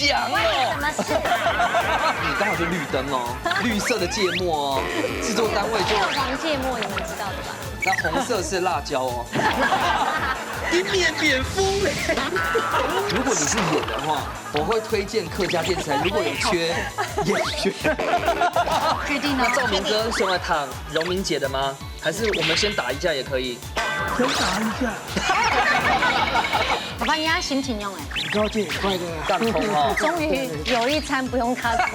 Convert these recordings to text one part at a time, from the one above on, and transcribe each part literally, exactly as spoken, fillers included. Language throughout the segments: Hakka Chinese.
讲哦。什么事？你刚好就绿灯哦，绿色的芥末哦，制作单位就蛋黄芥末你们知道的吧？那红色是辣椒哦。一面脸疯嘞。如果你是演的话，我会推荐客家电视台，如果有缺演员。确定哦那赵明哥先来谈荣明姐的吗？还是我们先打一架也可以？先打一下，我帮你家心情用哎。高兴快乐啊！当通哦。终于有一餐不用他做。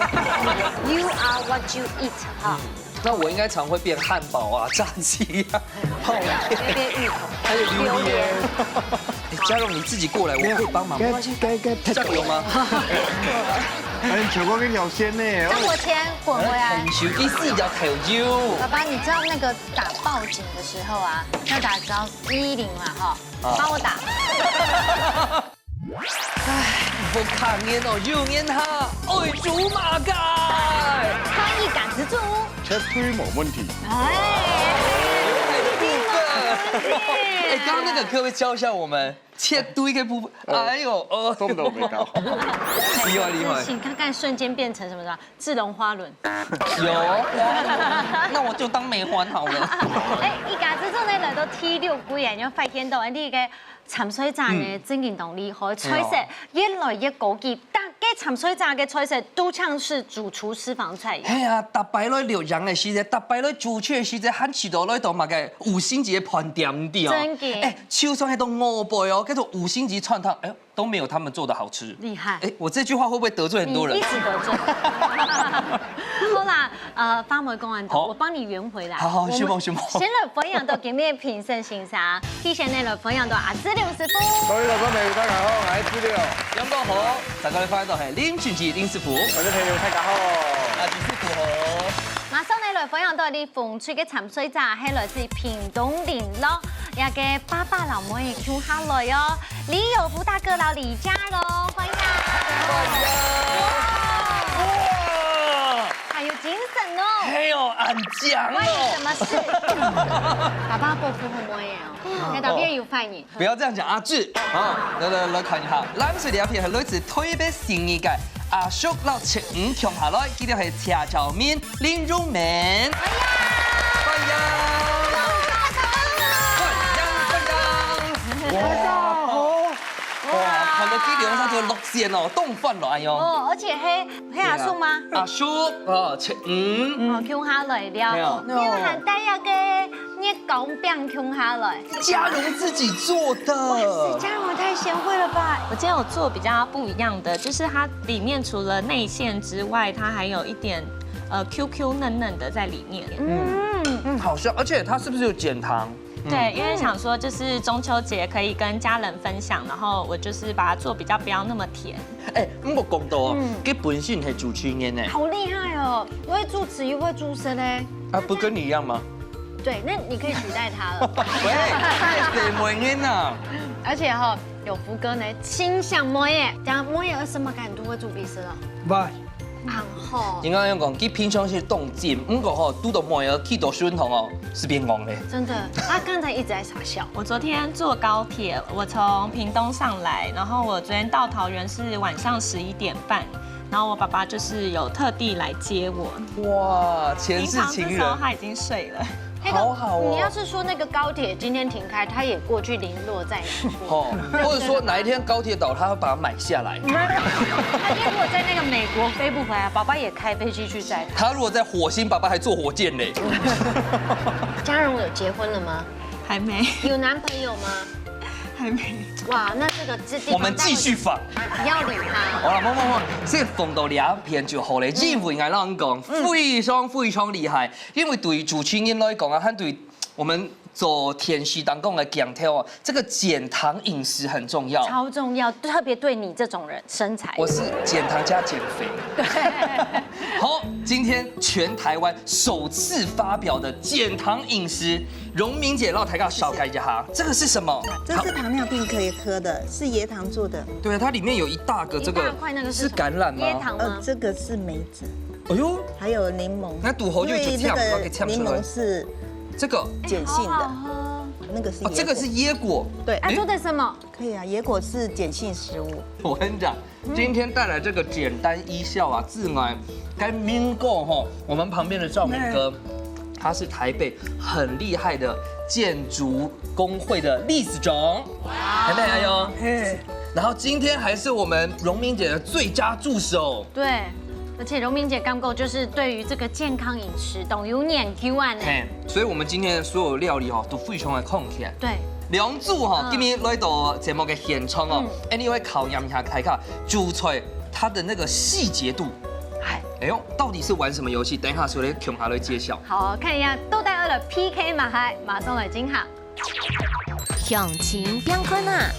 You are what you eat 哈。那我应该常会变汉堡啊、炸鸡啊、泡面，有点芋头，还有榴莲。哎，嘉荣你自己过来，我可以帮忙吗？该该该酱油吗？哎，你全部跟聊天呢。让我先滚回来。很熟，第四条头油。爸爸，你知道那个打报警的时候啊，要打幺一零嘛哈，啊帮我打。我看见哦，有人哈，爱煮马介。翻译感之助。绝对没问题。哎，刘海的部分。哎，刚刚那个可不可以教一下我们切堆的部分？哎呦，哦，中都没到。厉害厉害。你看看瞬间变成什么的？智龙花轮。有，那我就当没还好了。哎，一家之助呢，来到第六季啊，你会发现到，哎，你个参赛者呢，真正当厉害，菜色越来越高级，大家参赛者个菜色都像是主厨私房菜一样。哎呀，大摆来六样的时节，大摆来主厨的时节，还吃到来到嘛个五星级的饭店的哦。真的哎，就算那种外背哦，叫做五星级餐厅，哎，都没有他们做的好吃。厉害哎，我这句话会不会得罪很多人你一？直得罪。好啦，呃，花梅公安的，好我帮你圆回来。好好我们是吗是吗先来分享到今天评审先生，第一个呢来分享到阿志刘师傅。各位观众朋友，大家好，我是志六。杨哥好，大家好，欢迎到嘿林俊杰林师傅。观众朋友，大家好。啊，林师傅好。马上呢来分享到你凤吹个参赛者，还来自屏东麟洛，那个爸爸老妹共下来哦，李有福大哥老李家荣，欢迎。哇！很有精神哦。哎呦，俺讲关你什哦。么事？爸爸不服很多耶哦，那打边有饭瘾。不要这样讲阿志啊，来来来看一下，蓝色的影片还来自台北新义个阿叔老七五共下来，记得系车昭明、林荣明。欢迎，欢迎，欢迎。哇，哇，看到这个上就落线哦，冻饭了，哎呦。哦，而且黑黑阿叔吗？阿叔哦，七五。哦，共下来了。没有你有喊大家个月光饼共下来。嘉荣自己做的。嘉荣太贤惠了吧！我今天有做比较不一样的，就是它里面除了内馅之外，它还有一点呃 Q Q 嫩嫩的在里面。嗯，嗯，好香，而且它是不是有减糖？对，因为想说就是中秋节可以跟家人分享，然后我就是把它做比较不要那么甜。哎，不过讲到哦，佢本身系主持人呢。好厉害哦！又会主持又会煮食嘞。啊，不跟你一样吗？对，那你可以取代他了。喂，太水门人呐。而且哈，有福哥呢，清香妹耶，讲妹耶有什么感度会做比试了？喂，然后应该用讲，佢平常时动静，不过吼，拄到妹儿去到孙红哦，是变戇嘞。真的，他刚才一直在傻笑。我昨天坐高铁，我从屏东上来，然后我昨天到桃园是晚上十一点半，然后我爸爸就是有特地来接我。哇，前平世情人常这时候，他已经睡了。那个好好哦你要是说那个高铁今天停开，他也过去联络在你。哦，或者说哪一天高铁倒，他会把它买下来。他今天如果在那个美国飞不回来，爸爸也开飞机去载他。他如果在火星，爸爸还坐火箭嘞。嘉荣有结婚了吗？还没，有男朋友吗？还没。哇，那这个这地方我们继续访。不要理他。好了，不不不，这个访到两片就好了，因为俺让讲非常非常厉害，因为对于主持人来讲啊，和对我们做电视当中的讲头啊，这个减糖饮食很重要。超重要，特别对你这种人身材。我是减糖加减肥。好，今天全台湾首次发表的减糖饮食，荣明姐让大家小看一下哈，这个是什么？这是糖尿病可以喝的，是椰糖做的。对，它里面有一大个这个一大块那个是什么橄榄吗？椰糖吗呃，？这个是梅子，哎呦，还有柠檬。那赌侯就因为那个这样给呛出来柠檬是这个碱性的，好好喝。那个是哦，这个是椰果。椰果。对，啊，诶，做的什么？可以啊，椰果是碱性食物。我跟你讲，今天带来这个简单一笑啊，自然跟明哥吼，我们旁边的赵明哥，他是台北很厉害的建筑工会的理事长，还没来哟。嘿，然后今天还是我们荣明姐的最佳助手。对，而且荣明姐刚刚就是对于这个健康饮食都有研究啊呢。嘿，所以我们今天的所有料理哦都非常的康健。对，梁祝哈，嗯，今天来到节目的现场哦，嗯，anyway 考验一下大家，主菜它的那个细节度，哎，哎呦，到底是玩什么游戏？等一下，所以共下来揭晓。好，看一下到底要来 P K 嘛，还马上来进行。 鄉親朋友啊！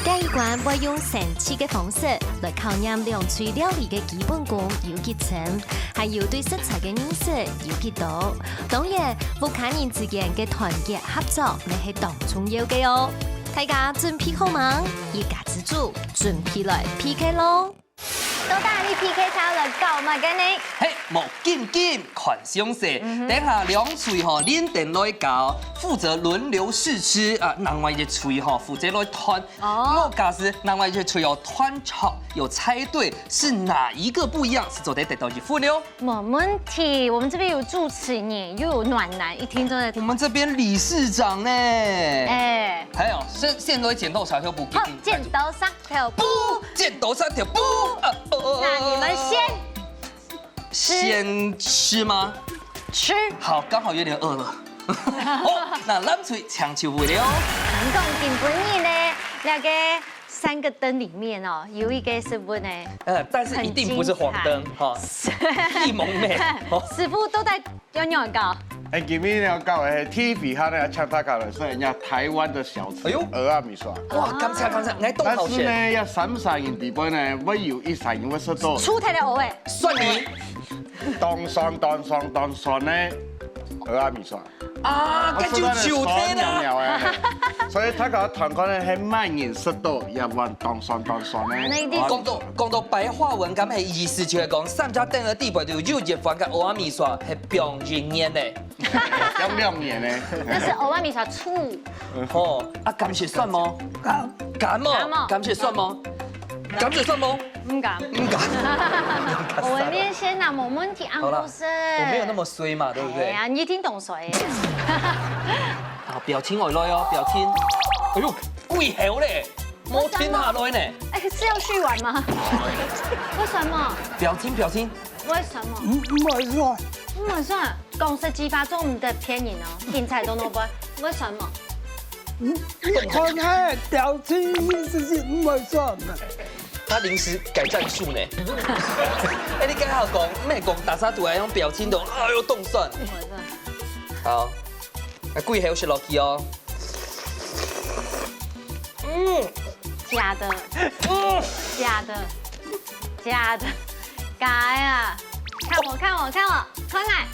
這一關會用生趣个方式來考驗兩隊料理个基本功有幾深，還有對食材个認識有幾多。當然，屋下人之間个團結合作乜係當重要个哦。大家準備好吂？一家之煮，準備來 P K 咯！ 到底你 P K 想要來搞麼个呢？嘿，無緊緊，看詳細。等下兩隊吼輪等來搞，負責輪流試吃啊，另外一隊吼負責來斷。哦，假使另外一隊哦斷著有猜對，是哪一個不一樣，係做得得到一分哦。無問題，我們這邊有主持人，又有暖男，一聽就在。我們這邊理事長呢？哎，還有現現在剪刀石頭布，好，剪刀石頭布。 剪刀石頭布。啊，哦，那你們先先吃嗎？吃。好，剛好有點餓了。哦，那藍隊請就位了。你講今晡日呢，那個三個燈裡面哦，有一個食物呢，呃，但是一定不是黃燈哈，很精彩。是。一蒙昧。師傅都在 有仰搞？哎，今日要搞个係第一回合呢，請大家來試一下台灣的小吃，哎呦，蚵仔麵線。哇，感謝感謝，來動好些。但是呢，要三儕人裡背呢，會有一儕人會食到出台的蚵仔，蒜泥，當酸當酸當酸的蚵仔麵線。啊，該就韭菜啦。所以大家團看呢，係麼人食到也換當酸當酸的。那一定講到講到白話文，敢係意思就係講，三隻凳仔底背就有一碗个蚵仔麵線，係放一年呢。 兩兩年呢。那是蚵仔麵線醋。哦，啊，敢食蒜無？敢。敢無？敢無？敢食蒜無？敢食蒜無？毋敢。毋敢。蚵仔麵線啊，無問題，好啦，安哥生。我沒有那麼衰嘛，對不對？哎呀，你一定當衰耶。好，表情我來哦，表情。哎呦，幾厚咧，無停下來呢。哎，是要續玩嗎？為什麼？表情，表情。 為什麼？毋會算。毋會算，講實際話，做毋得騙人哦，精彩都拿分。為什麼？你看他的表情，意思是毋會算的。他臨時改戰術呢。哎，你剛好講，毋係講打沙賭，還用表情都，哎呦，凍蒜。毋會算。好，來，幾口食落去哦。嗯，假的，嗯，假的。 假的，假的啊！看我，看我，看我，看來！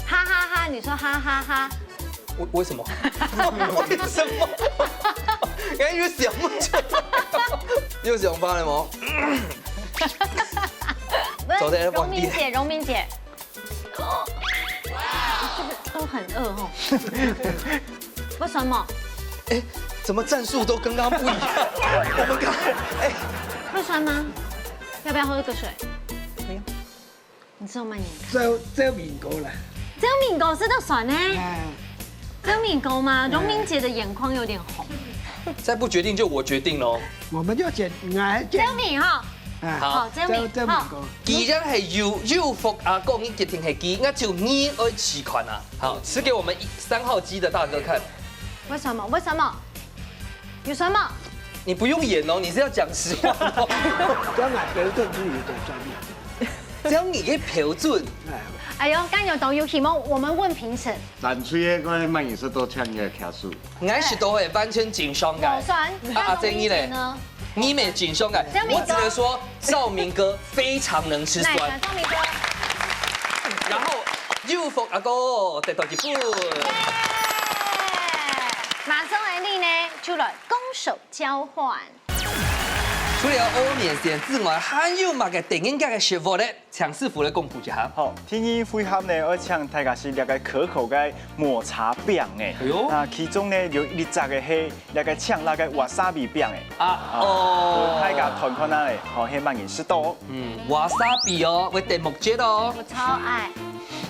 哈哈哈！你說哈哈哈！為為什麼？為什麼？剛剛有想不出來，有想法了嗎？走的，榮明姐，榮明姐，你是不是都很餓吼？為什麼？哎，怎麼戰術都跟剛剛不一樣？我們剛哎，會酸嗎？要不要喝個水？不用。你知道嗎？你這這民國了。這民國係當酸呢？哎，這民國嗎？榮明姐的眼眶有點紅。再不決定就我決定嘍。我們就選，哎，這民哈。哎，好，這民這民國。既然係有有福阿公，你決定係佢，那就你愛試看啊。好，吃給我們三號機的大哥看。為什麼？為什麼？有什麼？你不用演哦，你是要講實話哦。將來標準就有點專業。只要你个標準，哎呦，剛有懂有題目，我們問評審。咱吹个个慢饮食都像个卡数。俺是都會完全正常个。我算。啊，阿珍你嘞？呢？你沒正常个，江明哥我只能說赵明哥非常能吃酸。那赵明哥，然後有福阿哥得到一分。马上来你呢，就来攻守交换。除了烏麵線之外，還有麼个特別个食物呢？請師傅來公布一下。好，第二回合呢，愛請大家食這个可口个抹茶餅欸。哎喲。啊，其中呢有一隻个係這个青辣个wasabi餅欸。啊，哦。大家看看啊，好，係麼人食到哦。嗯，wasabi哦，會得目汁哦。我超愛。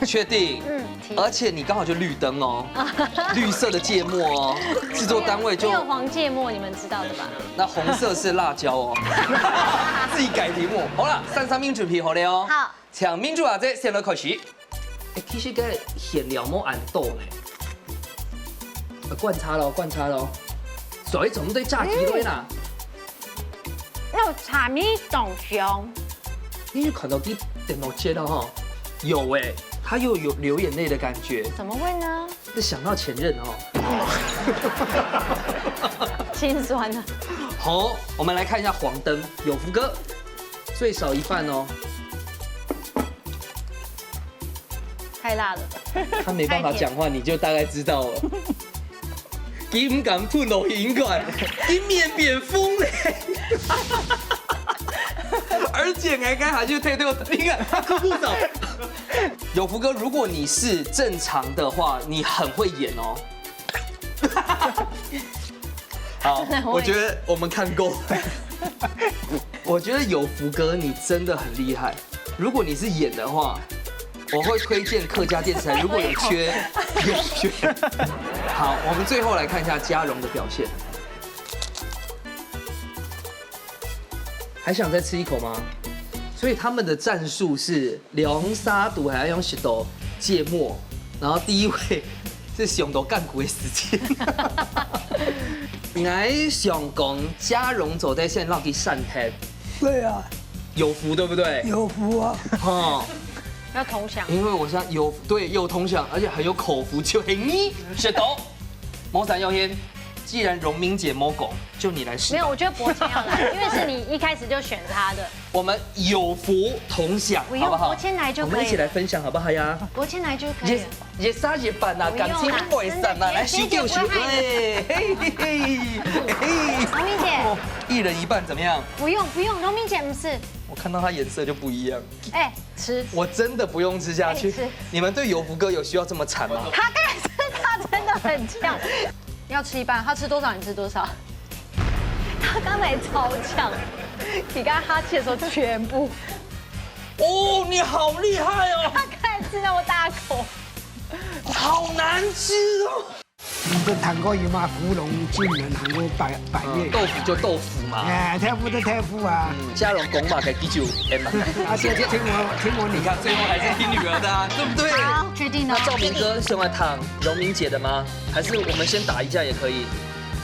確定？嗯，提。而且你剛好就綠燈哦，綠色的芥末哦，製作單位就。你有黃芥末，你們知道的吧？那紅色是辣椒哦，自己改題目。好啦，三三名準備好了哦。好。請明珠阿姐先來開始。欸，其實个餡料無恁多呢，呃觀察咯，觀察咯，所以全部都炸雞類啦。嗯。那有茶米當香。你有看到佢點到切了哈？有欸，他又有流眼淚的感覺。怎麼會呢？ 是想到前任哦。心酸啊。好，我們來看一下黃燈，有福哥，最少一半哦。太辣了。他沒辦法講話，你就大概知道了。佢毋敢吞落去，應該，佢面變紅咧。而且還還還就退退，你看，他哭不少。有福哥，如果你是正常的話，你很會演哦。好，真的會。我覺得我們看夠了。我覺得有福哥，你真的很厲害。如果你是演的話，我會推薦客家電視台，如果有缺，有缺。好，我們最後來看一下嘉榮的表現。 還想再吃一口嗎？所以他們的戰術是兩儕都還愛用舌頭芥末，然後第一位是想到艱苦的時間。𠊎想講，嘉榮做得先落去閃開。對啊。有福，對不對？有福啊。哦。要同享。因為我現在有，對，有同享，而且很有口福，就很你舌頭。毛三耀先，既然榮明姐無講， 就你來試吧。沒有，我覺得伯謙要來，因為是你一開始就選他的。我們有福同享，不用，好不好？伯謙來就可以了。我們一起來分享，好不好呀？伯謙來就可以了。一，一儕一半啊，不用啦，感情毋會散啊，真的，來，先給我先。伯謙姐不會害你。喂，嘿，嘿，嘿，嘿。王明姐。哦，一人一半怎麼樣？不用，不用，榮明姐毋使。我看到他顏色就不一樣。哎，吃。我真的不用吃下去。哎，吃。你們對有福哥有需要這麼慘嗎？他剛才吃，他真的很嗆。要吃一半，他吃多少你吃多少。 他剛才超嗆，你剛剛哈氣的時候全部。哦，你好厲害哦！他剛才吃那麼大口。好難吃哦。你這糖糕有嗎？芙蓉、杏仁，還有百，百葉。嗯，豆腐就豆腐嘛。哎，豆腐就豆腐啊。嗯，嘉榮講嘛，該記住，哎嘛。啊，對，就聽我，聽我你。你看，最後還是聽女兒的啊，對不對？好，決定了。那兆明哥想要聽榮明姐的嗎？還是我們先打一架也可以？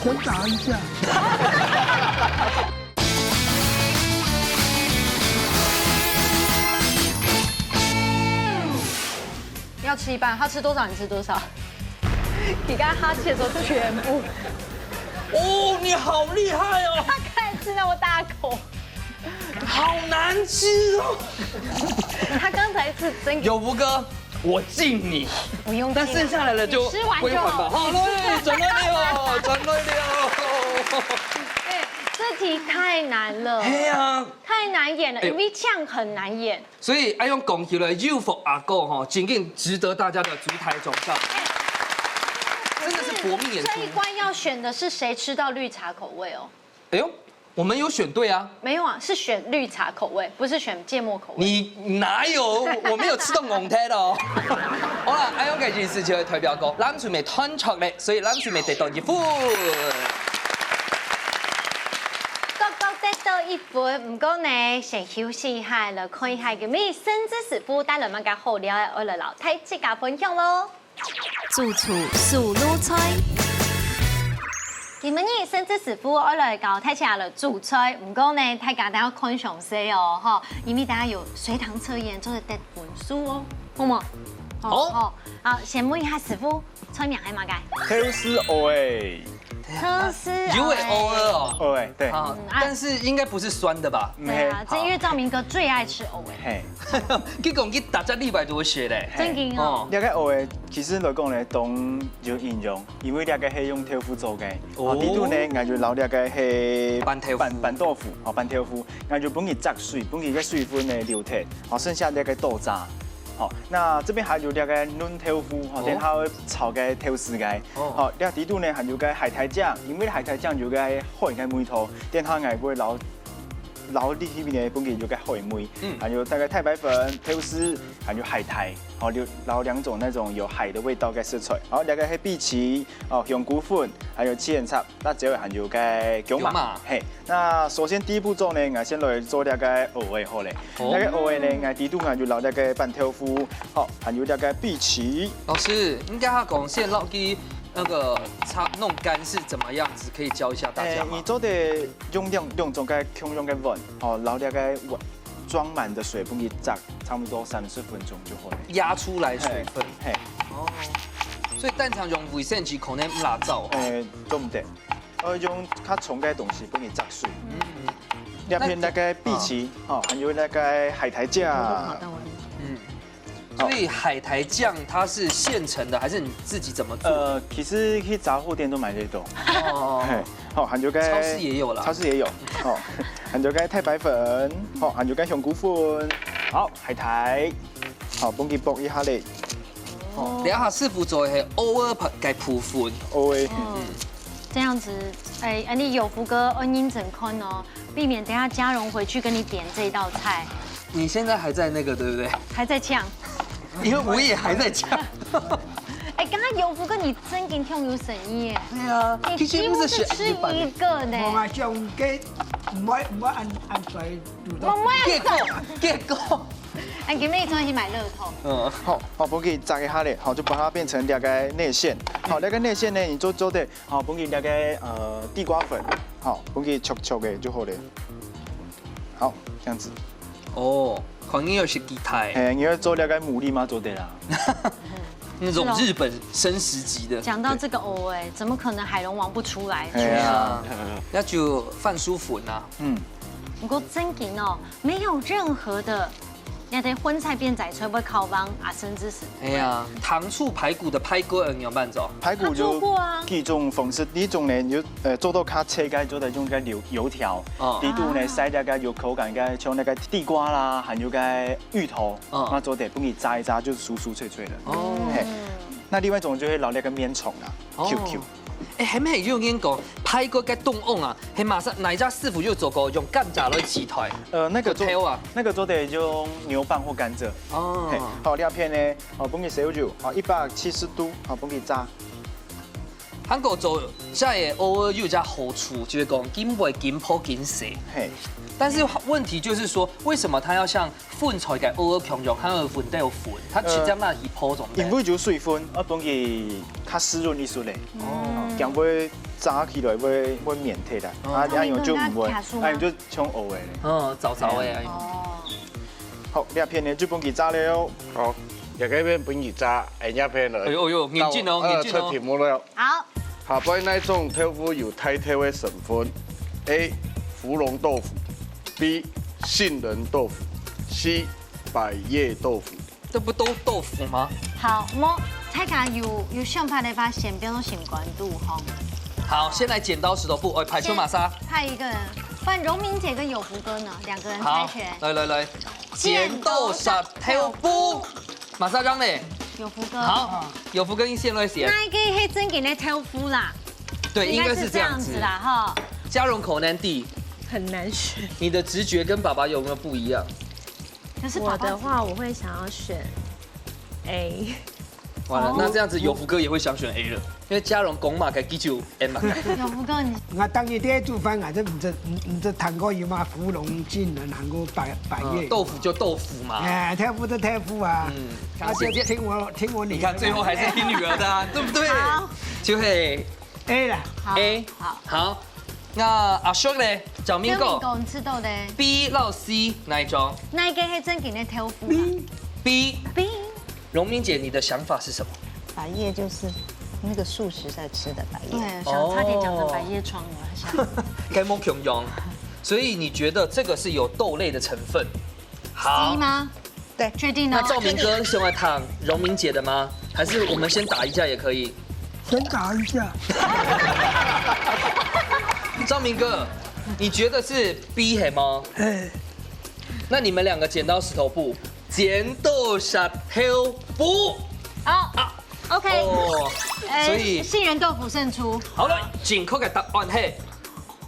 先打一下。要吃一半，他吃多少你吃多少。你剛剛哈气的時候全部。哦，你好厲害哦！他刚才吃那么大口。好难吃哦！他刚才是真有福哥， 我敬你。不用敬啊，那剩下来的就你吃完就好。归还吧。好，來，轉來了，轉來了。哎，這題太難了。哎呀，太難演了，哎呦。因為這樣很難演。所以，哎，用講起來，有福阿哥吼，真正值得大家的燭台掌聲。哎，真的是搏命演出。可是這一關要選的是誰吃到綠茶口味哦。 哎呦，我們有選對啊。沒有啊，是選綠茶口味，不是選芥末口味。你哪有？我沒有吃到紅茶的哦。好啦，哎呦，這件事情代表講，藍隊妹斷出來，所以藍隊妹得到一分。各各得到一分，毋過呢，先休息一下，來看一下今日沈志師傅帶來麼个好料，愛來摎大自家分享咯。 主廚手路菜。今晡日沈志師傅愛來教大家來煮菜，毋過呢，大家都要看詳細哦，吼，因為大家有隨堂測驗，做得得分數哦，好無？好。好，好，先問一下師傅，菜名係麼个？豆豉蚵仔。吐司，有欸，蚵仔哦。蚵仔，對。啊，嗯，啊。但是应该不是酸的吧？对啊，嗯，嘿。这因为兆明哥最爱吃蚵仔。嘿。结果你大家礼拜都会学嘞。真的哦。哦。這个蚵仔其實來講呢，當有營養，因為這个係用豆腐做个。哦。哦，裡肚呢，𠊎就撈這个係拌豆腐。拌，拌豆腐，哦，拌豆腐，𠊎就分佢汁水，分佢个水分呢流忒，哦，剩下這个豆渣。 好，那這邊還有這个嫩豆腐，好，哦。等下會炒个豆豉个。哦。好，這裡肚呢還有个海苔醬，因為海苔醬有个海个味道，等下𠊎會撈，撈入去呢，分佢有个海味。嗯。還有大概太白粉、豆豉，還有海苔，好，有撈兩種那種有海的味道个食材。好，這个係荸薺，哦，香菇粉，還有七層塔。 辣椒還有个薑嫲。薑嫲。嘿，那首先第一步驟呢，𠊎先來做這个蚵仔好了。哦。這个蚵仔呢，𠊎裡肚𠊎就撈這个拌豆腐，好，還有這个荸薺。老師，你跟他講，先撈佢那個擦，弄乾是怎麼樣子，可以教一下大家嗎？欸，你做得用兩，兩種个共樣个碗，哦，撈這个碗裝滿的水，分佢炸，差不多三十分鐘就好了。壓出來水分。嘿，嘿。哦，所以單淨用衛生紙可能毋罅燥哦。欸，做毋得。 呃，用較重个東西分佢炸水。嗯。這片那个荸薺，哦，還有那个海苔醬。嗯。好。所以海苔醬它是現成的，還是你自己怎麼做？呃，其實去雜貨店都買得到。哦。嘿，好，還有个超市也有啦。超市也有。哦，還有个太白粉，好，還有个香菇粉，好，海苔，好，分佢爆一下嘞。 哦，等一下師傅做个係蚵仔个部分。蚵仔。嗯。這樣子，欸，恁樣有福哥愛認真看哦，避免等下嘉榮回去跟你點這一道菜。你現在還在那個，對不對？還在嗆。因為我也還在嗆。欸，剛剛有福哥，你真經挺有誠意耶。對啊，你幾乎是選一半。幾乎是吃一個呢。無啊，像該毋會，毋會按，按水煮的。無，無按水。結果，結果。 哎，今日出去買樂透。嗯。好，好，分佢炸一下嘞，好，就把它變成這个內餡。好，這个內餡呢，你做，做得，好，分佢這个，呃，地瓜粉，好，分佢搓搓个就好了。好，這樣子。哦，看你有食幾大。哎，你要做這个牡蠣嗎？做得啦。那種日本生食級的。講到這個蚵仔，怎麼可能海龍王不出來？哎呀。那就番薯粉啊。嗯。不過真經哦， 沒有任何的，那些葷菜變仔菜會靠幫阿生之死。哎呀，糖醋排骨的排骨，呃，你有辦法？排骨有，他做過啊。幾種方式，第一種呢，有，呃，做到較脆个，做得用个油，油條，哦。裡肚呢，哦。塞了个有口感个，像那个地瓜啦，還有个芋頭，哦。那做得分佢炸一炸，就酥酥脆脆的。哦。嘿，那另外一種就會撈那个麵腸啦，哦。Q Q。 哎，還沒有人講，排骨个凍甕啊，係麼儕，哪一家師傅有做過用甘蔗來取代？呃，那個做，個頭啊。那個做得用牛蒡或甘蔗。哦。嘿，好，這片呢，好，分佢燒油，好，一百七十度，好，分佢炸。韓國做這个蚵仔有一個好處，就係講緊煨緊烰緊洗。嘿。但是問題就是說，為什麼它要像 粉菜个蚵仔共樣，還有粉豆粉，佢直接拿去烰做毋得？因為有水分，愛分佢較濕潤一息咧。哦。驚會炸起來會，會綿忒啦。哦。啊，恁樣就毋會，恁樣就像蚵仔咧。哦，燥燥个，哎。哦。好，這片呢就分佢炸了哦。好，這个片分佢炸，哎，這片了。哎呦，哎呦，認真哦，到，呃，認真哦。出題目了。 好。下背哪種豆腐有大豆个成分？A，芙蓉豆腐。B，杏仁豆腐。C，百葉豆腐。這不都豆腐嗎？好，無，大家有，有想法个話，先不用先關注吼。好，先來剪刀石頭布，哎，派出馬莎。先派一個人，不然榮民姐跟有福哥呢，兩個人猜拳。好，來，來，來。剪刀石頭布。 馬上讓嘞。有福哥。好，有福哥你先來選。哪一個係正經个豆腐啦？對，應該是這樣子。應該是這樣子啦，哈。嘉榮口難題，很難選。你的直覺跟爸爸有沒有不一樣？可是爸爸我的話，我會想要選A。完了，哦。那這樣子有福哥也會想選A了，因為嘉榮講麼个佢就 Emma。有福哥，你我當然第一煮飯，我就毋知，毋，毋知聽過有嘛芙蓉、杏仁，還過百，百葉。嗯，豆腐就豆腐嘛。哎，豆腐就豆腐啊。嗯。啊，就聽我，聽我女兒的。你看最後還是聽女兒的啊，對不對？好。就係A啦。好。A。好。好。那阿叔呢？小明哥。小明哥，你知道的。B到C哪一種？哪一個係正經个豆腐啊？B。B。B。 榮民姐，你的想法是什麼？百葉就是那個素食在吃的百葉。對，想差點講成百葉窗，我還想。該無共樣。所以你覺得這個是有豆類的成分？好。C嗎？對。確定哦。那兆明哥想要聽榮明姐的嗎？還是我們先打一架也可以？先打一架。兆明哥，你覺得是 B 係嗎？哎。那你們兩個剪刀石頭布，剪刀石頭布。好，OK。哦，哎，所以杏仁豆腐勝出。好了，正確个答案係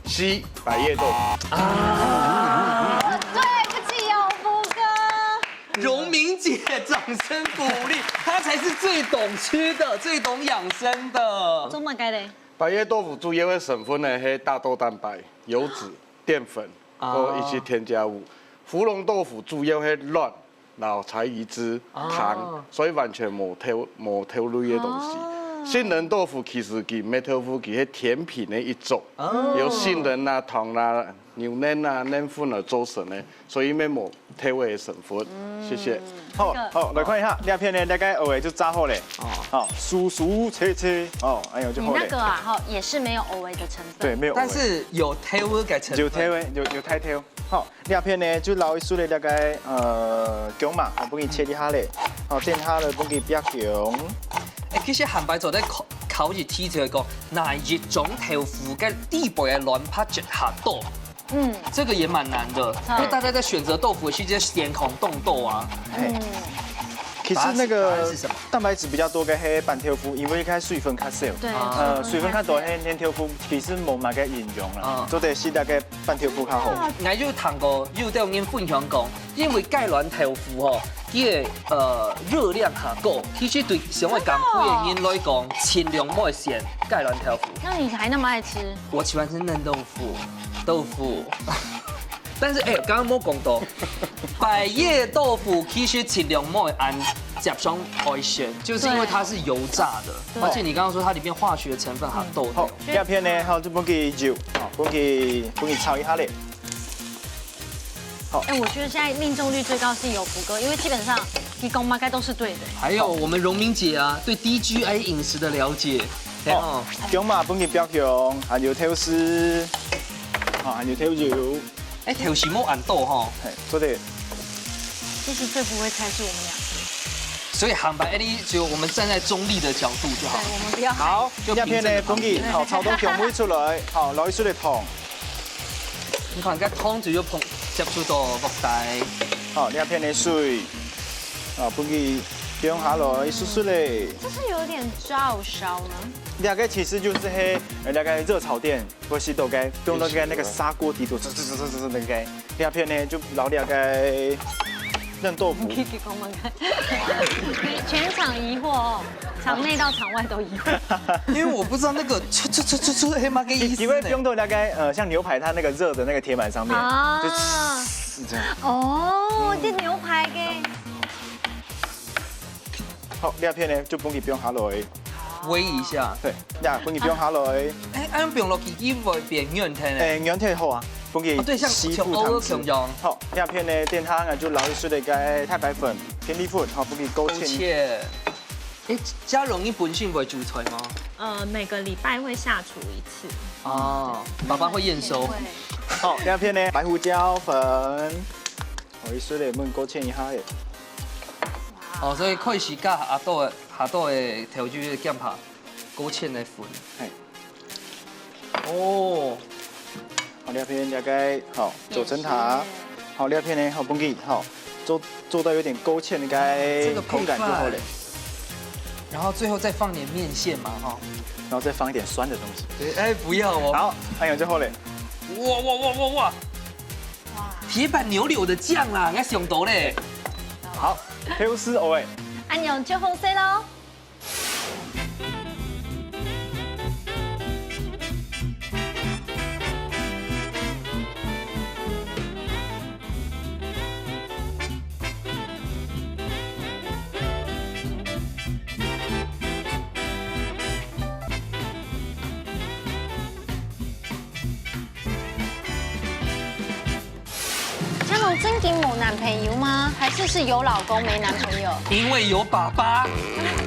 C，百葉豆腐。啊，對不起哦，福哥。榮明姐，掌聲鼓勵，她才是最懂吃的、最懂養生的。做麼个嘞？百葉豆腐主要个成分呢，係大豆蛋白、油脂、澱粉，啊。以及添加物。福隆豆腐主要係卵、 然後柴魚汁、哦。糖，所以完全無豆、無豆類个東西。哦。杏仁豆腐其實佢乜豆腐，佢係甜品个一種，哦。有杏仁啊、糖啊、牛奶啊、奶粉啊做成个，所以乜無豆个成分。謝謝。好，好，來看一下，這片呢，大概芋仔就炸好了。哦。好，酥酥脆脆，哦，哎喲，就好了。你那個啊，哈，也是沒有芋仔的成分。對，沒有芋仔。但是有豆个成分。有豆个，有、有大豆。好， 這片呢，就撈一撮个這個，呃，薑嫲，𠊎分佢切一下咧。好，等下來分佢煏薑。哎，其實還擺做得考、考慮提出來講，哪一種豆腐跟底背个卵白質較多？嗯。這個也蠻難的，好。因為大家在選擇豆腐的時間，先看動豆啊。哎。嗯。其實那個答案是、答案是什麼？蛋白質比較多个係粄豆腐，因為佢水分較少。對，啊。呃，水分較多，水分較少。係、係豆腐其實無麼个營養啦，啊。做得食那個 粄豆腐較好。𠊎有聽過，有兜人分享講，因為雞卵豆腐吼，佢个，呃，熱量較高，其實對想愛減肥个人來講，盡量莫選雞卵豆腐。那你還那麼愛吃？我喜歡吃嫩豆腐，豆腐。但是，哎，剛剛無講到，百葉豆腐其實盡量莫恁接上愛選，就是因為它是油炸的，對。而且你剛剛說它裡面化學成分很多。嗯。好，這片呢，好，就分佢油，好，分佢、分佢炒一下咧。 好。哎，我覺得現在命中率最高是有福哥，因為基本上你講麼个都是對的。還有我們榮明姐啊，對低G I飲食的了解。哦，哦。薑嫲分佢煏薑，還有豆豉，啊，還有豆油。哎，豆豉莫恁多吼。嘿，做得。其實最不會猜是我們兩個。所以坦白，哎，你就我們站在中立的角度就好。對，我們不要。好，就這片呢，分佢，好，炒到薑味出來，好，撈一撮个糖。 你看，該湯就有碰、接觸到鑊底。好，這片个水，啊，分佢放下來，濕濕咧。這是有點燥燒嗎？這個其實就是係，呃，那個熱炒店，或是都該用那個、那個砂鍋底肚，這、這、這、這、這、那個。這片呢，就撈這個嫩豆腐。你可以講講看。全場疑惑哦。 場內到場外都一樣。因為我不知道那個出、出、出、出、出，係麼个意思呢？你、你會用到大概，呃，像牛排它那個熱的那個鐵板上面，啊。就這樣。哦，這牛排个。好，這片呢，就分佢放下來。煨一下。對，呀，分佢放下來。哎，恁樣放落去，佢會變軟忒呢？哎，軟忒好啊，分佢哦，對，像吸附湯汁。像芋仔共樣。好，這片呢，等下𠊎就撈一撮个該太白粉、片栗粉，好，分佢勾芡。勾芡。 哎，嘉榮你本身會煮菜嗎？呃，每個禮拜會下廚一次。哦，爸爸會驗收。會。好，這片呢，白胡椒粉，我一撮个，分佢勾芡一下仔。哦，所以開始加下肚个、下肚个調酒个薑白，勾芡个粉。嘿。 哦。好，這片大概，好，九層塔。謝謝。好，這片呢，好，分佢，好，做、做到有點勾芡的該這個口感就好了。配飯。然後最後再放點麵線嘛，哈。然後再放一點酸的東西。對，哎，不要哦。好，恁樣就好了。哇，哇，哇，哇，哇。哇。鐵板牛柳的醬啦，應該想到嘞。好，豆豉芋仔。恁樣就好勢咯。 嘉榮真的有男朋友嗎？還是是有老公沒男朋友？因為有爸爸。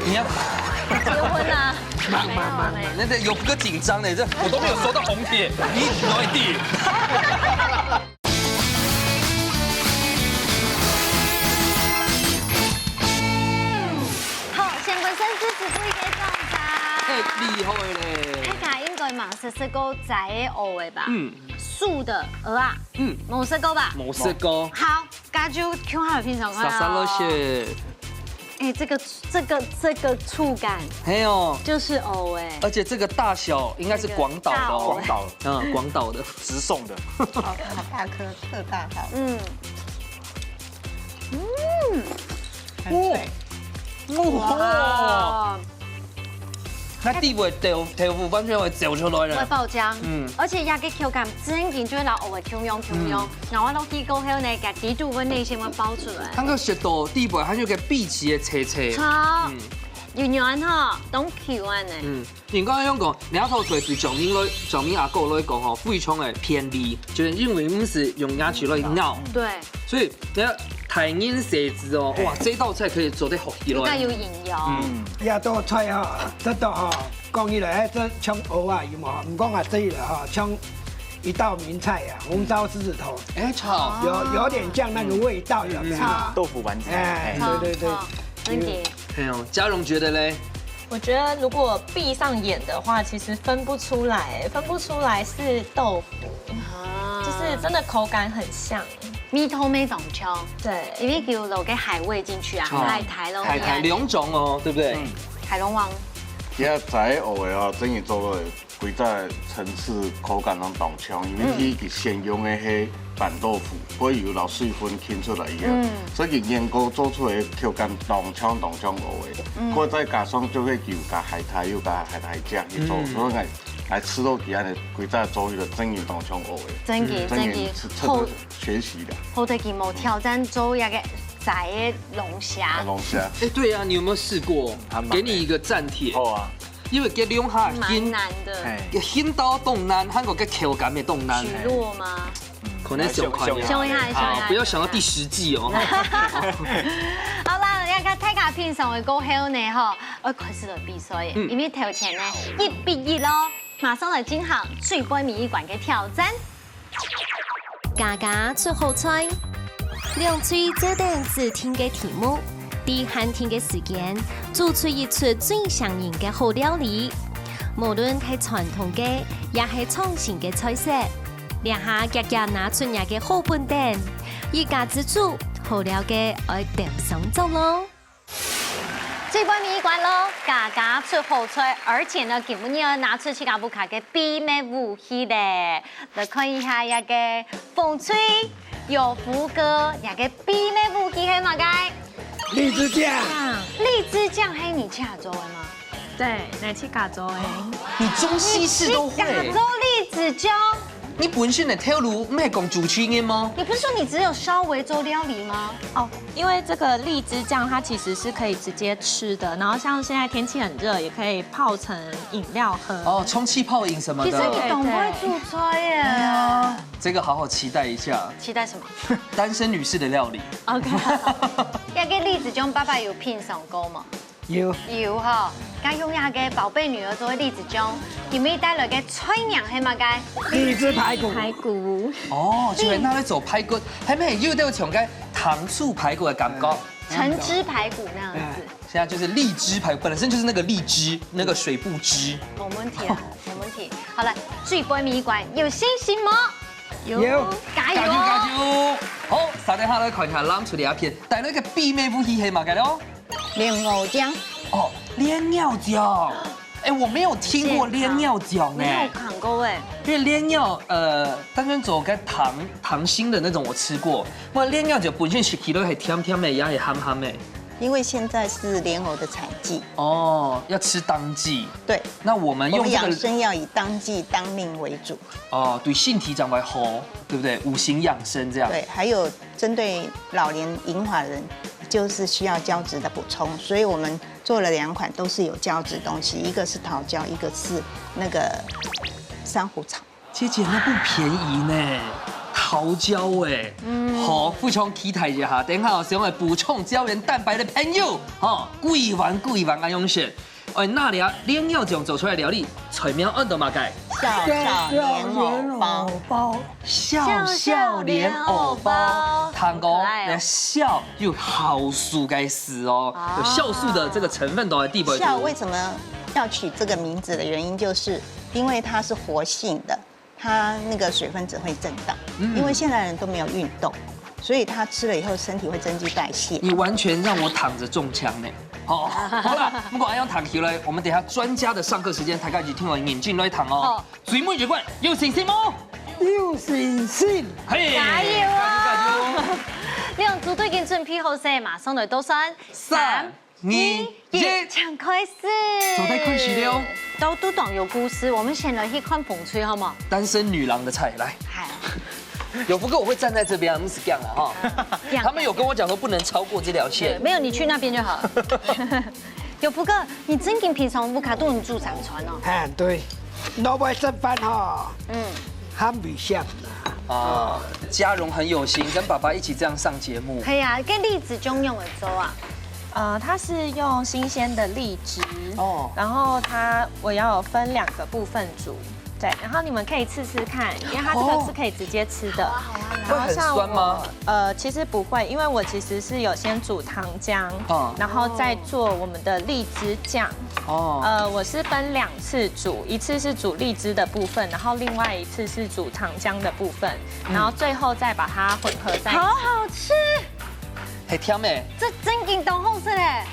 你要結婚啦？慢慢慢慢，那个有个紧张的，这我都没有收到红帖，你哪里？好，先本身支持不一个种茶。哎，厉害嘞！大家应该蛮熟悉个摘个芋仔吧？嗯，素的芋仔，嗯，冇食过吧？冇食过，好，那就共下品尝看啊。沙沙了些，哎，这个这个这个触感嘿哦，就是芋仔。而且这个大小应该是广岛的哦，这个大芋广岛嗯，广岛的，直送的，好好大颗，特大号。嗯，很脆。哇，哇，那底部的豆豆腐完全会走出来会了，爆浆，嗯而且它个口感真紧就会老芋仔共样共样，然后落去过后呢，个底肚个内馅会爆出来。它个舌头底部还有个碧琪的脆脆，超，有软哈，当Q啊呢。嗯，你刚刚用讲，你要头水对上面来，上面阿哥来讲吼，非常的便利，就是因为毋是用牙齿来咬，对，所以你看大人細子哦，哇，这道菜可以做得好起来。应该有营养。嗯，這道菜哈，這道哈，講起來，這像芋仔有無？毋講啊，這个哈，像一道名菜啊，紅燒獅子頭，哎，超，有有點像那個味道，有沒有？好豆腐丸子，哎，哎，對對對，好，真的。哎呦，嘉荣觉得嘞？我觉得如果闭上眼的话，其实分不出来，分不出来是豆腐，啊就是真的口感很像。味道没当像，对，因为有落个海味进去啊，哦海苔咯，海苔两种哦，对不对？海龙王，其實摘芋仔哦，真正做个規隻層次口感攏當強，因為佢佢先用个係板豆腐，會有老水分牽出來个，嗯所以佢能夠做出來个口感當強當強芋仔，過再加上就會有加海苔，又加海苔醬去做，嗯所以來來吃到佢安尼規隻做一個真正當強芋仔，真个真个真正是值得學習的。好得佢無挑戰做一个摘个龙虾，龍蝦。哎，对啊，你有没有试过还？蛮给你一个赞帖，好啊，因为给两下蛮难的。哎，个筋道当难，还有个口感也当难。许诺吗？可能小看小看秀一下，秀一下，好，不要想到第十季哦。好啦，要跟大家品尝个过后呢，吼，要开始了比赛耶，嗯因为头前呢一比一咯，马上来进行最尾一关个挑战。家家出好菜，兩隊做等指定个題目，在限定个時間，做出一出最像人个好料理。無論係傳統个，也係創新个菜色，這下遽遽拿出若个好本等，一家之煮，好料个愛鬥上桌咯。 最尾一關咯，家家出好菜，而且呢，今晡日要拿出自家屋下个秘密武器咧。來看一下這个紅隊、有福哥，這个秘密武器係麼个？荔枝醬，荔枝醬係你自家做个嗎？对，來自家做个。你中西式都会，自家做荔枝醬。你本身的頭路毋係講主持人嗎？你不是说你只有稍微做料理吗？哦，因为这个荔枝酱它其实是可以直接吃的，然后像现在天气很热，也可以泡成饮料喝。哦，充气泡饮什么其实的，你懂会煮菜耶。这个好好期待一下。期待什么单身女士的料理，？OK，這个荔枝醬爸爸有品尝過嗎？有有吼，該用這个寶貝女兒做个荔枝醬，你們帶來个菜名係麼个？荔枝排骨，排骨。哦，就係拿來做排骨，還沒有到像个糖醋排骨的感覺。橙汁排骨那樣子。现在就是荔枝排，本身就是那个荔枝，那个水不知。沒問題啊，沒問題。好了，最尾一關有信心嗎？有加油加油加哦！油！好，接等下來看一下，攬出這片，帶來个秘密武器係麼个咯？蓮藕醬，哦，蓮藕醬。哎，我沒有聽過蓮藕醬呢沒有。看過哎。因為蓮藕，呃，單純做个糖糖心的那種我吃過，不過蓮藕醬本身食起來係甜甜的，也係鹹鹹的。因為現在是蓮藕的產季，哦，要吃當季。對，那我們我們用這個養生要以當季當令為主。哦，對身體正會好，對不對？五行養生這樣。對，還有針對老年銀髮人，就是需要膠質的補充，所以我們做了兩款都是有膠質東西，一個是桃膠，一個是那個珊瑚草。姐姐，那不便宜呢，桃膠哎。嗯，好，非常期待一下，等一下想要補充膠原蛋白的朋友，哈，幾碗幾碗愛用選。哎，那裡啊，蓮藕醬做出來料理，菜名安到麼个？笑笑蓮藕包。笑笑蓮藕包。笑笑蓮藕包。聽講，好可愛哦。那笑有酵素个詞哦，有酵素的這個成分都在裡背。笑为什么要取这个名字的原因，就是因为它是活性的，它那个水分子会震荡，因为现代人都没有运动，所以他吃了以后身体会增肌代谢。你完全讓我躺著中槍呢。哦，好啦，不過恁樣談起來，我們等一下專家的上課時間，大家一定要認真來聽哦好。最尾一關，有信心無？有信心。嘿，加油哦！加油，加油！兩組都已經準備好勢，馬上來倒算。三、二、一，請開始。做得開始了。都都當有故事，我們先來去看紅隊好無？單身女郎的菜，來。嗨，有福哥，我會站在這邊，不是這樣啊哈。這樣他們有跟我講說不能超過這條線。沒有，你去那邊就好了。有福哥，你正經平常屋下都能煮三餐哦？哎，對，老妹食飯吼，嗯，很危險啦。啊，嘉榮很有心，跟爸爸一起這樣上節目。係啊，該栗子種用个做啊。呃，它是用新鮮的荔枝，哦然後它我要分兩個部分煮，對，然後你們可以試試看，因為它這個是可以直接吃的。會很酸嗎？呃，其實不會，因為我其實是有先煮糖漿，嗯然後再做我們的荔枝醬。哦，呃，我是分兩次煮，一次是煮荔枝的部分，然後另外一次是煮糖漿的部分，然後最後再把它混合在一起。好好吃，很甜欸。這正經當好食嘞！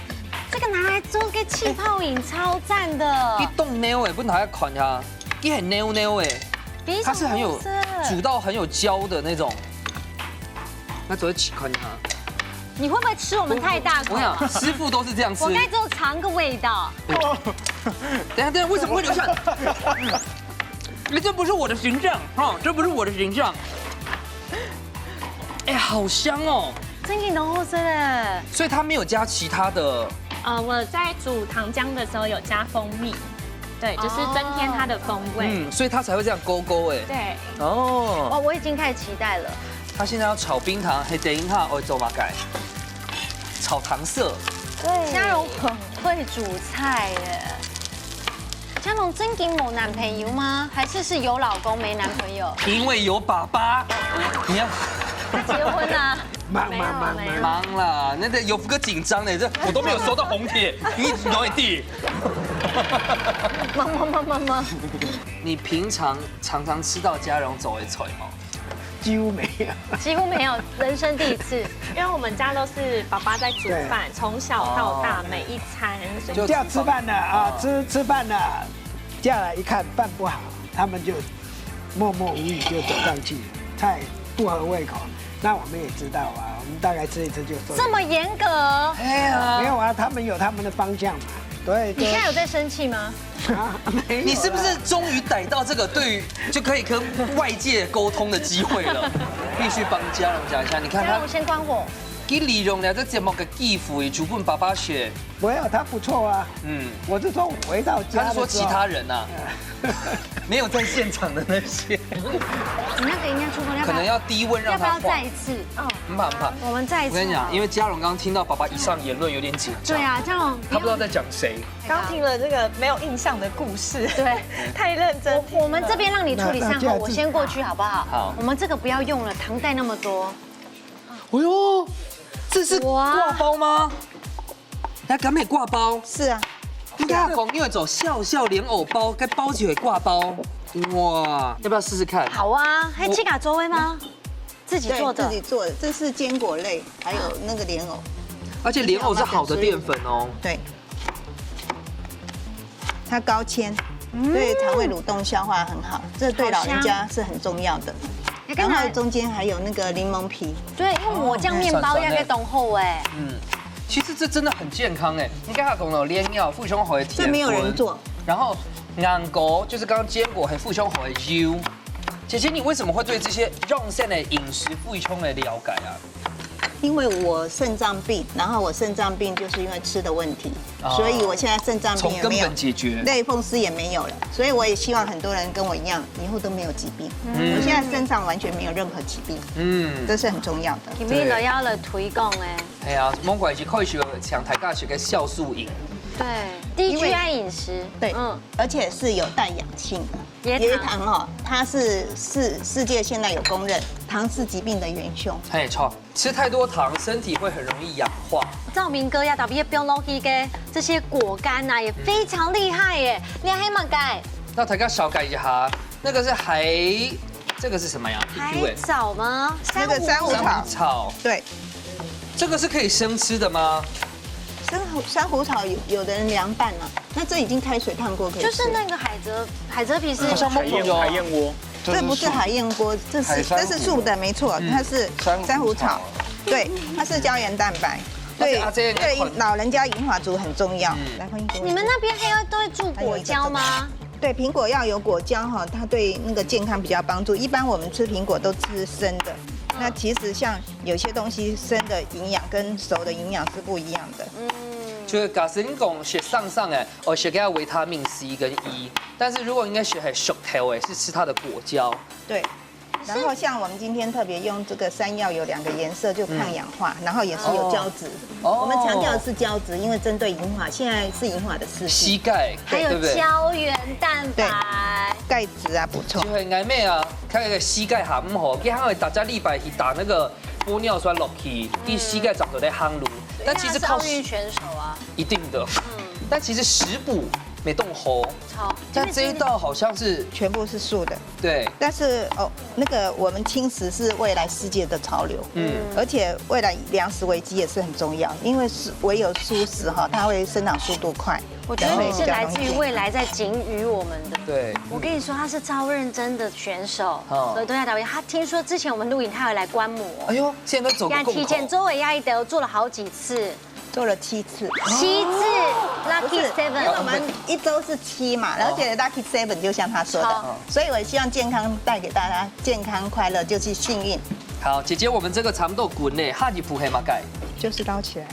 這個拿來做個氣泡飲，超讚的一。凍孬欸，不拿來看它，一很孬孬欸。非常它是很有好吃煮到很有焦的那種。那只會試看它。你會不會吃我們太大口我？想師傅都是這樣吃。我該只有嘗個味道。等一下，等一下，為什麼會留下來？欸，這不是我的形象哈，這不是我的形象。哎，好香哦！正經當好食嘞！所以它沒有加其他的，呃，我在煮糖漿的時候有加蜂蜜，對，就是增添它的風味。嗯，所以它才會這樣勾勾欸。對，哦，哇，我已經開始期待了。他現在要炒冰糖，嘿，等一下，我做麼个？炒糖色。嘉榮很會煮菜耶。嘉榮正經有男朋友嗎？還是是有老公沒男朋友？因為有爸爸，你要他結婚啦？忙沒有忙忙忙沒有忙。忙啦，那个有福哥緊張呢，這我都沒有收到紅帖，你哪裡地？忙忙忙忙忙。你平常常常吃到嘉榮做个菜嗎？幾乎沒有。幾乎沒有，人生第一次。因為我們家都是爸爸在煮飯，從小到大每一餐，所以不要吃飯了啊，吃吃飯了，下來一看飯不好，他們就默默無語就走上去，菜不合胃口。那我們也知道啊，我們大概吃一吃就走。這麼嚴格？哎呀，沒有啊，他們有他們的方向嘛。對，你現在有在生氣嗎？啊，沒有啦你是不是終於逮到這個對於就可以跟外界溝通的機會了？必須幫嘉榮講一下，你看他嘉榮先關火。佢利用了這節目个機會，就跟爸爸學。沒有，他不錯啊。嗯，我是說我回到家的時候，他是說其他人啊，沒有在現場的那些，你那個應該出風，要不要可能要低溫讓他化要不要再。一次？很怕很怕。我們再一次。我跟你講，因為嘉榮剛剛聽到爸爸以上言論有點緊張，對啊，這樣他不知道在講誰。剛聽了這個沒有印象的故事，對，太認真聽了。我我們這邊讓你處理善後，那那我先過去好不好？好我們這個不要用了，糖袋那麼多。哎呦，這是掛包嗎？那敢美掛包？是啊，你看講，因為做笑笑蓮藕包，該包起來掛包，哇，要不要試試看？好啊，還自家做的嗎？自己对，做的自。己做的，这是坚果类，还有那个莲藕。而且蓮藕是好的澱粉哦。对，它高纤，对肠胃蠕动消化很好，这对老人家是很重要的。你看它然后中间还有那个檸檬皮，對，因為我醬麵包要該當好哎。嗯，其實這真的很健康哎。你剛才講到蓮藕，非常好的鐵粉，这没有人做。然後硬果就是剛剛堅果，還非常好的油。姐姐，你為什麼會對這些養生的飲食非常的了解啊？因为我肾脏病，然后我肾脏病就是因为吃的问题，哦所以我现在肾脏病也没有从根本解决，类风湿也没有了，所以我也希望很多人跟我一样，以后都没有疾病。嗯我现在身上完全没有任何疾病，嗯，这是很重要的。今日就要來推廣哎。哎呀，蒙拐一開始請大家食个酵素飲，对，低 G I 饮食，对，嗯，而且是有带氧气的。椰糖哦，它是世世界现在有公认唐氏疾病的元凶。嘿，错，吃太多糖，身体会很容易氧化。赵明哥要特别标 l o 个这些果干啊，也非常厉害耶。你还蛮改？那大家小改一下，那个是海，这个是什么呀？海藻吗？那个珊瑚草，草，对，这个是可以生吃的吗？珊瑚珊瑚草有有的人凉拌了，那这已经开水烫过，可以吃。就是那个海蜇，海蜇皮是好像梦梦有海燕窝，这不是海燕窝，这是这是素的，没错，它是珊瑚草，对，它是胶原蛋白，对对，老人家银发族很重要。来，欢迎。你们那边还有都会注果胶吗？对，苹果要有果胶哈，它对那个健康比较帮助。一般我们吃苹果都吃生的，那其实像有些东西生的营养跟熟的营养是不一样的。就係假使你講食生生个，哦，食个維他命 C 跟 E，但是如果应该食係熟透个，是吃它的果胶。对。然后像我们今天特别用这个山药，有两个颜色就抗氧化，然后也是有胶质。我们强调的是胶质，因为针对银发，现在是银发的时期。膝盖，还有对不对？胶原蛋白。钙质啊，补充。就係愛咩啊，看那个膝盖好不好？你看大家礼拜去打那个玻尿酸落去，你膝盖长得在夯路，但其实靠奥运选手啊，一定的，但其实食补没动好。好，但这一道好像是全部是素的，对，但是哦，那个我们轻食是未来世界的潮流，嗯，而且未来粮食危机也是很重要，因为是唯有蔬食哈，它会生长速度快。我觉得你是来自于未来在给予我们的。对，我跟你说，他是超认真的选手，哦所以都要打他听说之前我们录影，他有来观摩，哎呦，现在走个要提前够周围压一德做了好几次，做了七次。七次 Lucky 不是，因为我 Seven。们一周是七嘛，而且 Lucky Seven 就像他说的好，所以我希望健康带给大家健康快乐就是幸运。好，姐姐，我们这个长豆滚呢，下一步系么个？就是捞起来。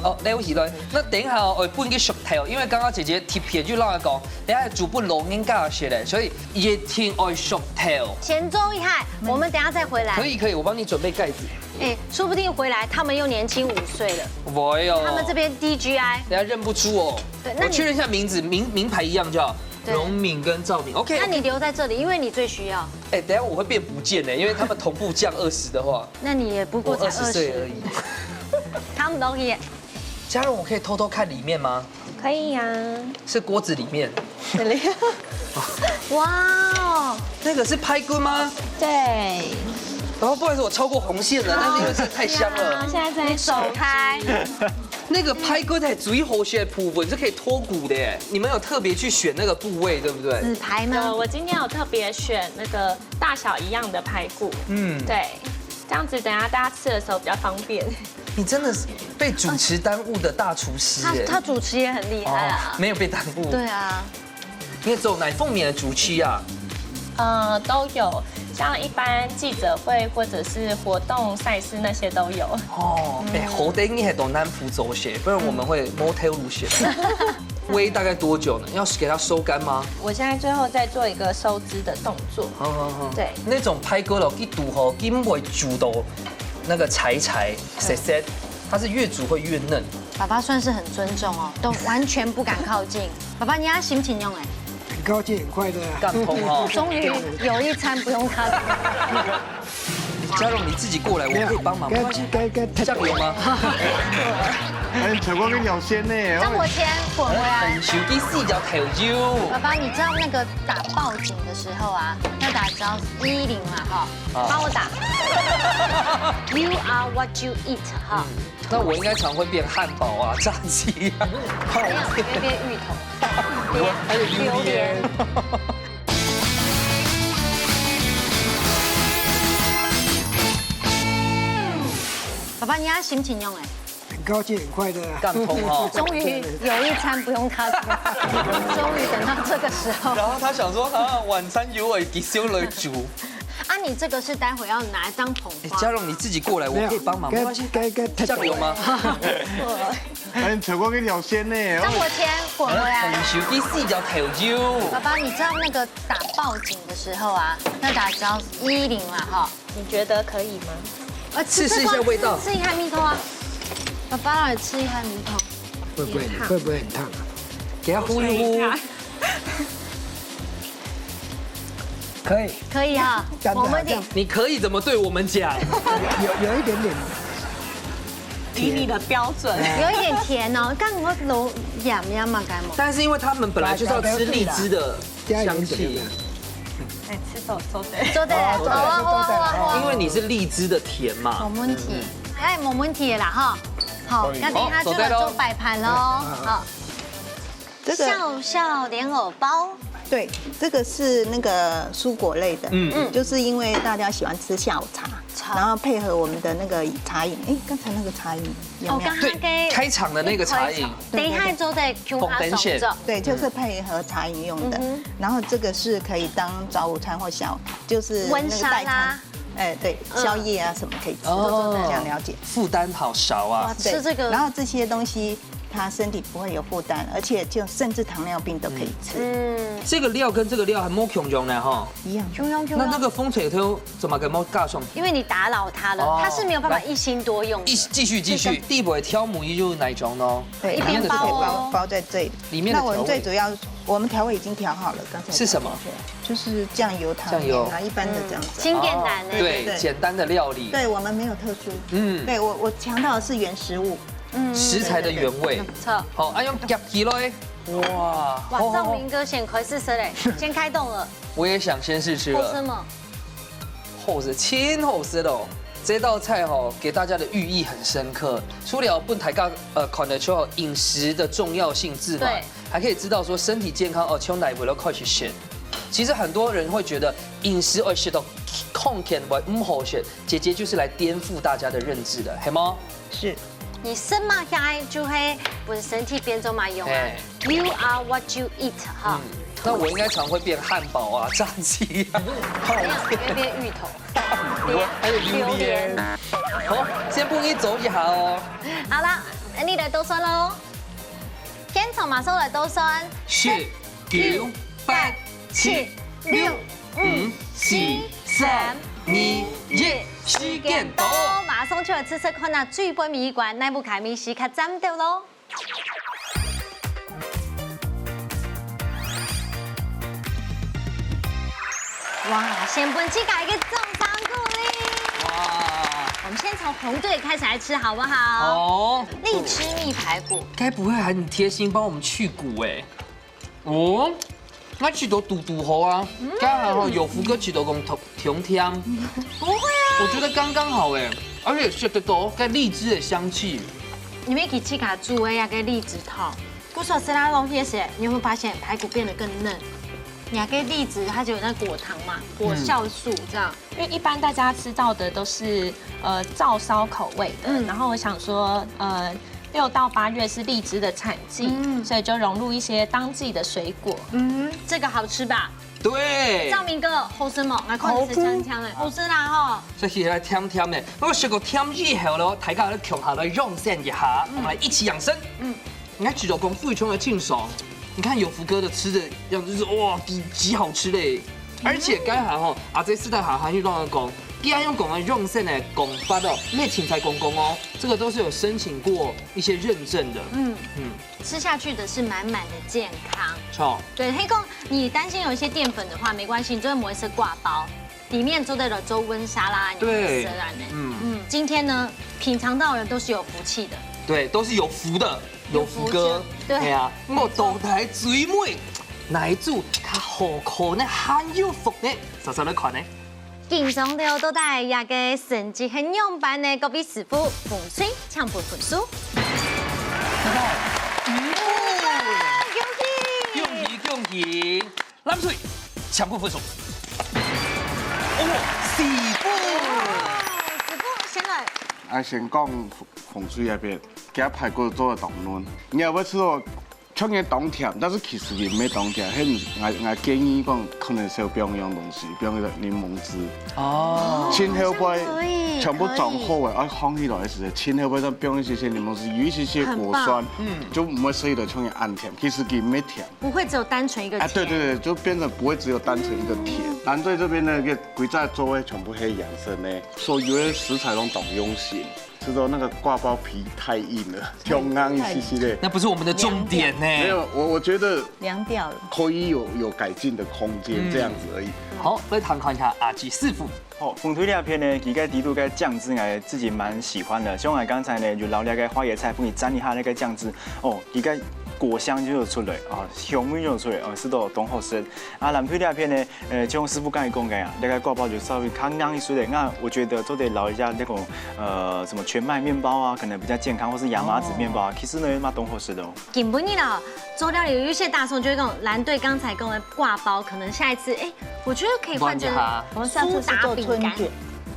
哦，撈起来。那等一下哦，我不应该熟透，因为刚刚姐姐特别就让我讲，等一下煮不老人家食嘞，所以一定要熟透。先做一下，我们等一下再回来。可以可以，我帮你准备盖子。哎，说不定回来他们又年轻五岁了。不会哦，他们这边 D G I，等一下认不出哦。对那你我确认一下名字，名名牌一样就好。对荣敏跟赵敏，OK。那你留在这里，因为你最需要。哎，等一下我会变不见的，因为他们同步降二十的话，那你也不过才我二十岁而已。他们都也嘉荣，我可以偷偷看里面吗？可以呀、是锅子里面。这里。哇哦，那个是排骨吗？对，然后不好意思，我超过红线了，但是因为这太香了。现在在你走开。那个排骨在最好食的部分是可以脱骨的耶，你们有特别去选那个部位，对不对？紫排吗？我今天有特别选那个大小一样的排骨，嗯，对，这样子等下大家吃的时候比较方便。你真的是被主持耽误的大厨师耶。他他主持也很厉害啊。没有被耽误。对啊，你也走哪方面的主持啊？呃，都有，像一般记者会或者是活动赛事那些都有。哦，哎，好得你还懂南部走些，不然我们会 motel 路线。煨大概多久呢？要给它收干吗？我现在最后再做一个收汁的动作。好好好。对那种排骨咯，一煮吼，根本煮到那个柴柴、塞塞，它是越煮会越嫩。爸爸算是很尊重哦，都完全不敢靠近。爸爸，你要心情用哎，很高兴，很快乐啊。干通哦。终于有一餐不用他。嘉荣，你自己过来，我可以帮忙，没关系。该该该这样有吗？哎，采光跟咬鲜呢，让我先滚回来。手机四脚头油。爸爸，你知道那个打报警的时候啊，要打只要一零嘛哈，帮我打。You are what you eat 哈。那我应该常会变汉堡啊、炸鸡啊。没有，你会变芋头，我还有榴榴莲莲。。爸爸，你要心情用哎，很高兴，很快乐啊。干通哦。终于有一餐不用他做，终于等到这个时候。然后他想说啊，晚餐由我给修了煮。啊，你这个是待会要拿来当捧花。嘉荣，你自己过来，我可以帮忙，没关系。该该该这样有吗？哎，采光跟咬鲜呢，让我先滚回来。手机四脚头油。爸爸，你知道那个打报警的时候啊，要打只要一零嘛哈。你觉得可以吗？呃，试试一下味道吃一下米头啊。爸爸来吃一下米头。会不会，会不会很烫啊？给它呼一呼。可以。可以啊，讲得好像我们你你可以怎么对我们讲？有有一点点以你的标准，有一点甜哦，但我老盐呀嘛，该么？但是因为他们本来就是要吃荔枝的香气，加一点点。哎，吃走走的。做得了，好啊好啊好啊好啊。因为你是荔枝的甜嘛。没问题，哎，没问题啦哈。好，那等一下就来做摆盘喽。好，这个笑笑莲藕包，对，这个是那个蔬果类的，嗯嗯，就是因为大家喜欢吃下午茶，茶然后配合我们的那个茶饮，哎，刚才那个茶饮有哦，没有？刚刚对，给开场的那个茶饮，对等一下做在 Q 红灯线上做。对，就是配合茶饮用的。嗯哼然后这个是可以当早午餐或下午，就是那个温沙拉代餐，哎，对，嗯宵夜啊什么可以吃，哦这样了解。负担好少啊哇。吃这个然后这些东西它身体不会有负担，而且就甚至糖尿病都可以吃，嗯，这个料跟这个料还没共用呢哈。一样。中央中央，那那个风吹头怎么给猫加上？因为你打扰它了，哦它是没有办法一心多用的。一继续继续，第一步的调味就是哪一种呢？对，一边它是可以包哦包包在这里。里面的调味那我们最主要，我们调味已经调好了，刚才是什么？就是酱油、糖酱油盐啊，一般的这样子。清简单的，对，对简单的料理。对，我们没有特殊。嗯，对我我强调的是原食物，嗯，食材的原味。错。好，啊用夹起来，哇，哇，好好好赵明哥先开始吃嘞，先开动了，我也想先试吃了。为什么？好食，真好食哦！这道菜吼，给大家的寓意很深刻。除了分大家呃看得出饮食的重要性之外对，还可以知道说身体健康哦，从哪一步要开始选。其实很多人会觉得饮食而食到空健会唔好食，姐姐就是来颠覆大家的认知的，系吗？是你生嘛下来就会分身体变做嘛用啊哎，You are what you eat 哈嗯，，那我应该常会变汉堡啊、炸鸡啊，没有，你会变芋头，还有榴莲。好，先不一走一下哦。好啦，你来倒算喽，现场马上来倒算，十、九、八、七、六、五、四、三、二、一，时间到。马上就来试试看啊，最尾一关，哪部开咪西卡站到喽。哇，先分自家一个掌声鼓励。哇，我们先从红队开始来吃好不好？哦，荔枝蜜排骨，该不会还很贴心帮我们去骨哎？哦，那去都堵堵好啊，刚好吼有福哥去都讲甜甜，不会啊，我觉得刚刚好哎，而且吃得到该荔枝的香气。因为佢自家煮的那个荔枝汤，故所吃那东西时，你有没有发现排骨变得更嫩？你还可以荔枝，它就有那果糖嘛，果酵素这样。因为一般大家吃到的都是呃燥烧口味的，嗯然后我想说，呃，六到八月是荔枝的产季，嗯所以就融入一些当季的水果。嗯，这个好吃吧？对，赵明哥，好吃吗？来看你吃香香哎，好吃啦吼。这是来甜甜的，我食个甜以后咯，大家来共下来养生一下，我们来一起养生。嗯嗯，你看，只有讲非常的清爽。你看有福哥的吃的样子，就是哇，极极好吃嘞。而且刚才吼，阿姐私底下还去乱讲，既然用讲的养生的讲法哦，没有芹菜公公哦，这个都是有申请过一些认证的。嗯，嗯，吃下去的是满满的健康。错，对，黑公，你担心有一些淀粉的话，没关系，你就会抹一些挂包，里面做得了做温沙拉，你对吃啦呢。嗯嗯，今天呢，品尝到的人都是有福气的。对，都是有福的，有福哥。对对啊，我到底最尾哪一组较好看呢，还有福呢？早早来看呢。紧张了，到底这个成绩很样般呢？各位师傅，风水请分分数。恭喜！恭喜恭喜！蓝队全部分数。哦，四分。师傅先来。啊，先讲风水那边，今排骨做个当嫩，你也会吃到像个当甜，但是其实也没当甜。迄我我建议讲，可能是要放一样东西，放一个檸檬汁。哦，前后好像可以背全部装好了，啊，放起来的时候，前后背再放一些些檸檬汁，有一些些果酸，很棒嗯，就不会吃的像个暗甜，其实也没甜。不会只有单纯一个啊，对对对，就变成不会只有单纯一个甜。蓝队这边那个规则座位全部黑颜色呢，所有的食材都当用心。就说那个挂包皮太硬了，太硬一些些的。那不是我们的重点呢。没有，我我觉得凉掉了。可以有有改进的空间，嗯，这样子而已。好，来看看一下阿吉师傅。好，紅隊這片呢，佢个底肚个醬汁，我自己蠻喜歡的。像我剛才呢，就撈了个花椰菜，幫佢沾一下那个醬汁，哦，佢个果香就有出來啊，香味就有出來，哦，食到當好食。啊，藍隊這片呢，呃，就像師傅剛才講个啊，那个挂包就稍微較硬一些的，那我觉得做得撈一下那种呃什么全麦面包啊，可能比较健康，或是亚麻籽面包啊，其实呢，蛮当好食的哦。今晡日啦，做料理有一些大众就会讲，蓝队刚才讲的挂包，可能下一次，哎，我觉得可以换成我们下次是做春卷。苏打饼干。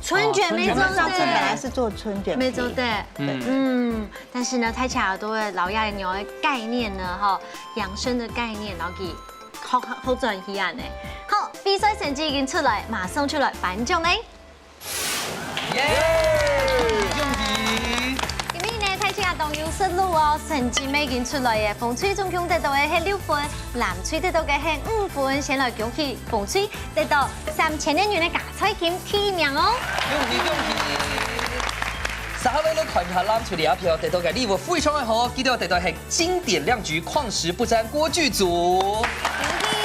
春卷没做对，哦，春卷没做对。本来是做春卷皮。没做对。嗯。嗯，但是呢，大家都会老亚牛的概念呢，哈，养生的概念，然后给好好转去啊呢。好，比赛成绩已经出来，马上就来颁奖嘞。耶！恭喜！今日呢，大家都有食路哦，成绩已经出来耶。紅隊总共得到的是六分，蓝队得到的是五分。先来恭喜红队得到三千元的加菜金第一名哦。恭喜恭喜！接下來呢，看一下藍隊這票得到个禮物非常的好，佢兜得到个经典亮橘矿石不沾锅具组。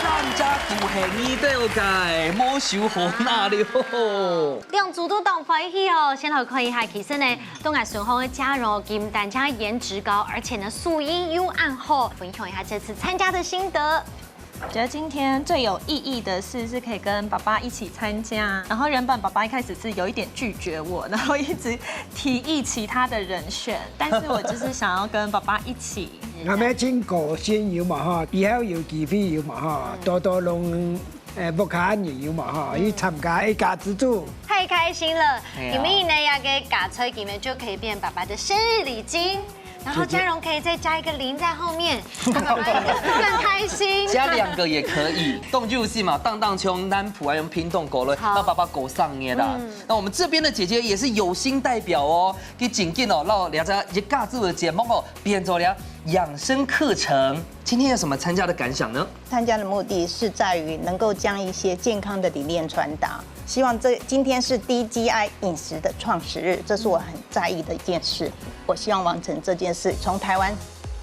上家都係你兜个，無愁好拿了。两组都當歡喜哦，先來看一下，其實呢，當然順風个嘉榮不單淨顏值高，而且呢，手藝又恁好，分享一下這次參加的心得。 觉得今天最有意义的事是可以跟爸爸一起参加，然后原本爸爸一开始是有一点拒绝我，然后一直提议其他的人选，但是我就是想要跟爸爸一起。我们请狗先有嘛哈，以后有机会有嘛哈，多多弄呃屋下人有嘛哈，去参加一家之煮。太开心了！哎呀你们呢，那个加菜金呢，就可以变爸爸的生日礼金。然后嘉荣可以再加一个零在后面，爸爸一定更开心。加两个也可以，当然是嘛，当当像南部啊，用屏东过来，好那爸爸过生日啦。那我们这边的姐姐也是有心代表哦，给紧紧哦，让了这一家子的节目哦，变做了养生课程。今天有什么参加的感想呢？参加的目的是在于能够将一些健康的理念传达。希望这今天是 D G I 饮食的创始日，这是我很在意的一件事。我希望完成这件事，从台湾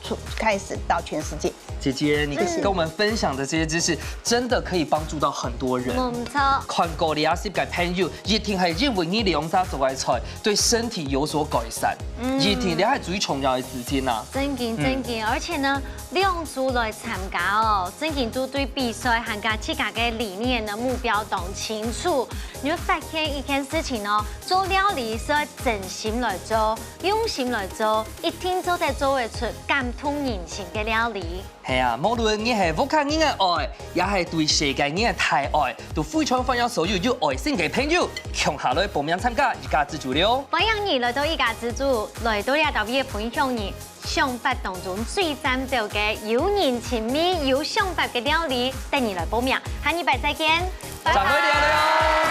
出开始到全世界。姐姐，你跟我们分享的这些知识，真的可以帮助到很多人。没错。看过你阿西个朋友，一定系因为你两家做个菜，对身体有所改善，一定你系最重要的事情啊。真紧真紧，而且呢，两组来参加哦，真紧都对比赛还有自家个理念的目标当清楚。你会发现一件事情哦，做料理是要真心来做，用心来做，一定做得做得出感动人心个料理。系啊，无论你系屋下人个爱，也系对世界人个大爱，都非常欢迎所有有爱心个朋友，共下来报名参加一家之煮了。欢迎你来到一家之煮，来到这搭位个分享你想法当中最赞到个有人情味、有想法个料理，等你来报名。下礼拜再见，拜掌柜拜。聊聊，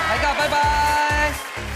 大家拜拜。